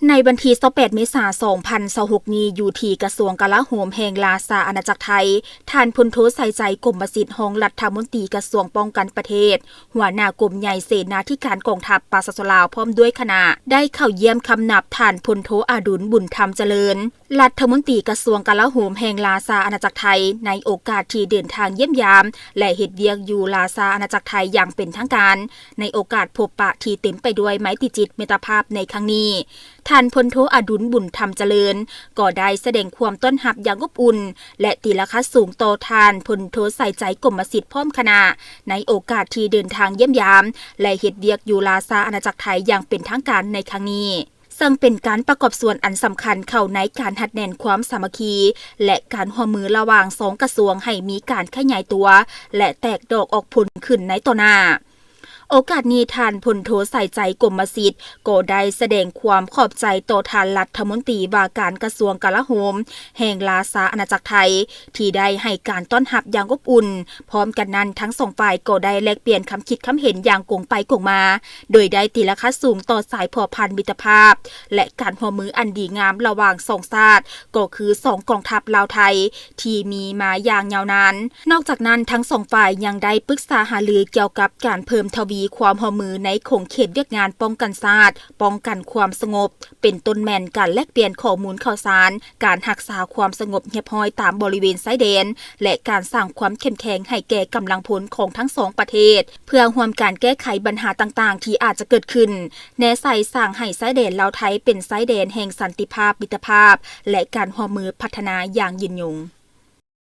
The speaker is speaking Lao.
ໃນວັນທີຊາວແປດ ເມສາ ສອງພັນຊາວຫົກນີ້ ຢູ່ທີ່ກະຊວງກະລາໂຫມແຫ່ງລາຊາອານາຈັກໄທ, ທ່ານ ພົນໂທ ໄຊໄຈ ກົມມະສິດ ຮອງລັດຖະມົນຕີກະຊວງປ້ອງກັນປະເທດ, ຫົວໜ້າກົມໃຫຍ່ເສນາທິການກອງທັບປະຊາຊົນລາວ ພ້ອມດ້ວຍຄະນະ ໄດ້ເຂົ້າຢ້ຽມຄຳນັບທ່ານ ພົນໂທ ອະດຸນ ບຸນທຳຈະເລີນ ລັດຖະມົນຕີກະຊວງກະລາໂຫມແຫ່ງລາຊາອານາຈັກໄທ ໃນໂອກາດທີ່ເດີນທາງຢ້ຽມຢາມ ແລະ ເຮັດວຽກຢູ່ລາຊາອານາຈັກໄທຢ່າງເປັນທາງການ. ໃນໂອກາດພົບປະທີ່ເຕັມໄປດ້ວຍໄມຕີຈິດມິດຕະພາບໃນຄັ້ງນີ້, ທ່ານ ພົນໂທ ອະດຸນ ບຸນທຳຈະເລີນ ກໍໄດ້ສະແດງຄວາມຕ້ອນຮັບຢ່າງອົບອຸ່ນ ແລະ ຕີລາຄາສູງຕໍ່ທ່ານ ພົນໂທ ໄຊໄຈ ກົມມະສິດ ພ້ອມຄະນະ ໃນໂອກາດທີ່ເດີນທາງຢ້ຽມຢາມ ແລະ ເຮັດວຽກຢູ່ລາຊາອານາຈັກໄທຢ່າງເປັນທາງການໃນຄັ້ງນີ້, ເຊິ່ງເປັນການປະກອບສ່ວນອັນສຳຄັນເຂົ້າໃນການຮັດແໜ້ນຄວາມສາມັກຄີ ແລະ ການຮ່ວມມືລະຫວ່າງສອງກະຊວງໃຫ້ມີການຂະຫຍາຍຕົວ ແລະ ແຕກດອກອອກຜົນຂຶ້ນໃນຕໍ່ໜ້າ. ໂອກາດນີ້ ທ່ານ ພົນໂທ ໄຊໄຈ ກົມມະສິດ ກໍໄດ້ສະແດງຄວາມຂອບໃຈຕໍ່ທ່ານລັດຖະມົນຕີວ່າການກະຊວງກະລາໂຫມແຫ່ງລາຊາອານາຈັກໄທ ທີ່ໄດ້ໃຫ້ການຕ້ອນຮັບຢ່າງອົບອຸ່ນ. ພ້ອມກັນນັ້ນ, ທັງສອງຝ່າຍກໍໄດ້ແລກປ່ຽນຄຳຄິດຄຳເຫັນຢ່າງກົງໄປກົງມາ, ໂດຍໄດ້ຕີລາຄາສູງຕໍ່ສາຍພົວພັນມິດຕະພາບ ແລະ ການຮ່ວມມືອັນດີງາມລະຫວ່າງສອງຊາດ, ກໍຄືສອງກອງທັບລາວ-ໄທ ທີ່ມີມາຢ່າງຍາວນານ. ນອກຈາກນັ້ນ, ທັງສອງຝ່າຍຍັງໄດ້ປຶກສາຫາລືກ່ຽວກັບການເພີ່ມທະວີຄວາມຮ່ວມມືໃນຂົງເຂດວຽກງານປ້ອງກັນຊາດ, ປ້ອງກັນຄວາມສະຫງົບ, ເປັນຕົ້ນແມ່ນການແລກປ່ຽນຂໍ້ມູນຂ່າວສານ, ການຮັກສາຄວາມສະຫງົບຮຽບຮ້ອຍຕາມບໍລິເວນຊາຍແດນ ແລະ ການສ້າງຄວາມເຂັ້ມແຂງໃຫ້ແກ່ກຳລັງພົນຂອງທັງສອງປະເທດ, ເພື່ອຮ່ວມກັນແກ້ໄຂບັນຫາຕ່າງໆທີ່ອາດຈະເກີດຂຶ້ນ, ແນໃສ່ສ້າງໃຫ້ຊາຍແດນລາວ-ໄທເປັນຊາຍແດນແຫ່ງສັນຕິພາບ, ມິດຕະພາບ ແລະ ການຮ່ວມມືພັດທະນາຢ່າງຍືນຍົງ.